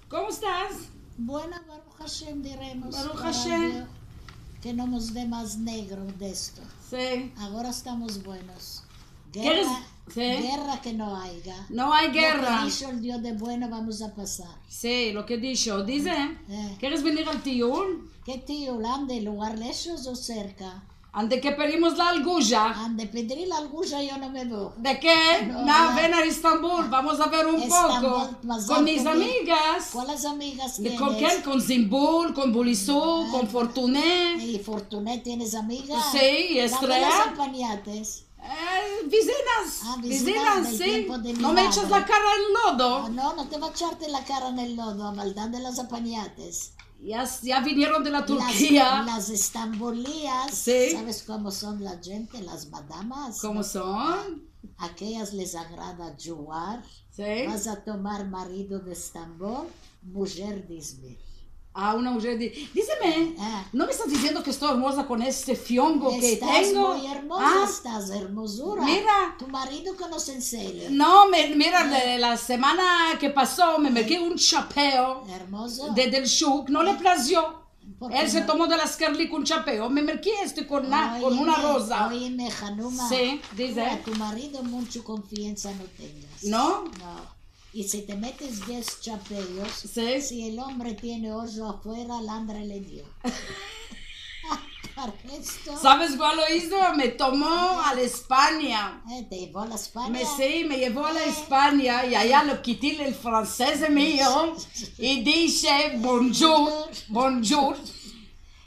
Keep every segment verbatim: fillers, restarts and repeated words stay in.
Komo estas? Buena, Baruh Ashem, diremos. Baruh Ashem. Ke no mos de mas negro de esto. Si. Agora estamos buenos. Keres? Gerra, si. Gerra ke no ayga. No ay gerra. Lo ke disho el Dio de bueno vamos a pasar. Si, lo ke disho. Dize, e, keres venir al tiyul? Ke tiyul? Ande, lugar leshos o serka? Ande ke pedimos la alguya. Ande pedri la alguya yo no me vo. De ke? No, no, ya. Ven a Estambul, vamos a ver un poko. Estambul, mas kon mis amigas. Kualas amigas tienes? Kon ken? Kon Zimbul, kon Bulisu, kon Fortune. I Fortune tienes amiga? Si, Estrela. Las apaniates. E, vizinas. A, vizinas, vizinas, del tiempo de mi madre. Si. No me echas la kara en lodo. No, no, no te vo a echarte la kara en el lodo, a maldad de las apaniates. Ya, ya vinieron de la Turkia. Las, las estambuliyas, si. Saves komo son la djente, las madamas? Komo son? Akellas les agrada djugar. Si. Vas a tomar marido de Estambul, mujer de Izmir. A, una mujer de, dizeme, no me estas diziendo ke esto ermoza kon este fiongo ke tengo? Estas muy ermoza, estas ermozura. Mira. Tu marido ke no se ensere. No, me, mira, la, la semana ke paso me merki un chapeo. Ermozo. De, del shuk, no le plazio. Por ke no? El se tomo de las Kerlik un chapeo, me merki este kon una, kon una roza. Oime, Hanuma. Si, dize. A tu marido muncho konfiansa no tengas. No? No. I si te metes diez chapeos, si el ombre tiene ojo afuera, landre le dio. Para esto. Saves kual lo izo? Me tomo a la Espanya. E, te yevo a la Espanya? Me, si, me yevo a la Espanya i aya lo kiti el fransez mio i dishe, "Bonjour, bonjour."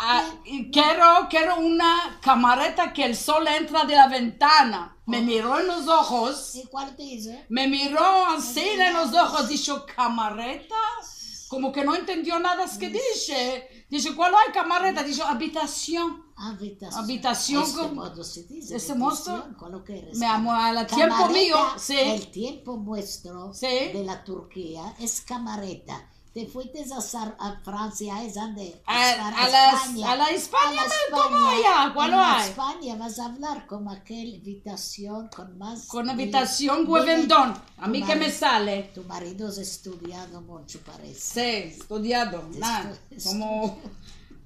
A, i kero, kero una kamareta ke el sol entra de la ventana. Me miro en los ojos. I kual te izo? Me miro ansina en los ojos, disho, "Kamareta?" Komo ke no entendio nada ke dishe. Dishe, "Kual ay kamareta?" Disho, "Abitasion." Abitasion. Abitasion. Este modo se dize, abitasion, kual lo ke eres? Me amo a la tiempo mio, si. Kamareta, el tiempo muestro de la Turkia es kamareta. Te fuites a Sar-, a Fransia, es ande? A, a la Espanya. A la Espanya me tomo aya. Kual lo ay? En la Espanya vas a avlar komo akel abitasion kon mas... Kon abitasion, huevendon. A mi ke me sale. Tu marido es estudiado muncho, parese. Si, estudiado. Komo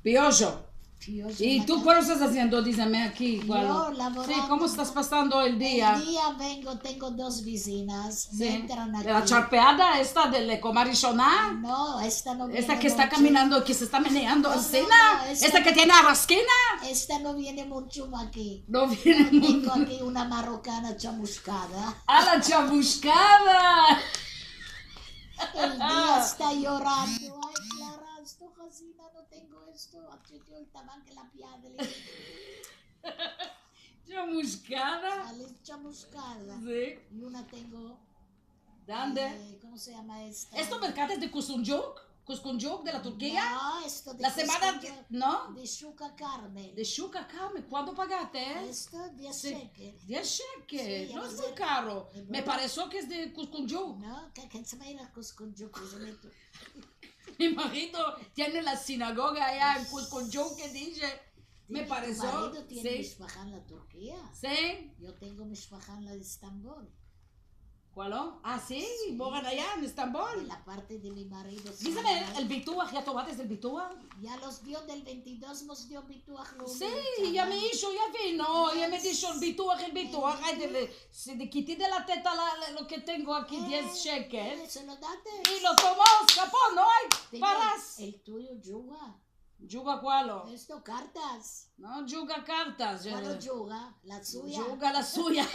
piojo. I tu, kual estas aziendo? Dizeme aki, kual. Yo, lavorando. Si, komo estas pasando el dia? El dia vengo, tengo dos vizinas, me entran aki. La chapeada esta de la Komar Rishona? No, esta no viene muncho. Esta ke esta kaminando, ke se esta meneando ansina? No, no, esta ke tiene araskina? Esta no viene muncho aki. No viene muncho. Tengo aki una marokana chamushkada. A, la chamushkada. El dia esta yorando. Ay, Klara, esto hazina, no tengo esto. Achichol tabanke la piadre. Chamushkada. Sale chamushkada. Si. I una tengo, ande? E, komo se yama esta? Esto merkat es de Kuzgunjuk? Kuzgunjuk de la Turkia? No, esto de... La semana Kuzgunjuk, no? De Shuka Karmel. De Shuka Karmel. Kuanto pagaste? Esto, diez shekel. Diez shekel. Si, no es muy karo. Me paresio ke es de Kuzgunjuk. No, ke, ke se me ira Kuzgunjuk, yo me... Mi marido tiene la sinagoga aya en Kuzgunjuk, ke dishe. Me paresio. Tu marido tiene mishpaha en la Turkia? Si. Yo tengo mishpaha en la Estambul. Kualo? A, si, moran aya en Estambul. De la parte de mi marido, si. Dizeme, el bituah, ya tomates el bituah? Ya los dio, del ventidos mos dio bituah, lo... Si, ya me disho, ya vino, ya me disho el bituah, el bituah, ay, de, de, si, de, kiti de la teta la, la, lo ke tengo aki, diez shekel. E, se lo date. I lo tomo, eskapo, no ay paras. El tuyo djuga. Djuga kualo? Esto, kartas. No djuga kartas. Kualo djuga? La suya. Djuga la suya.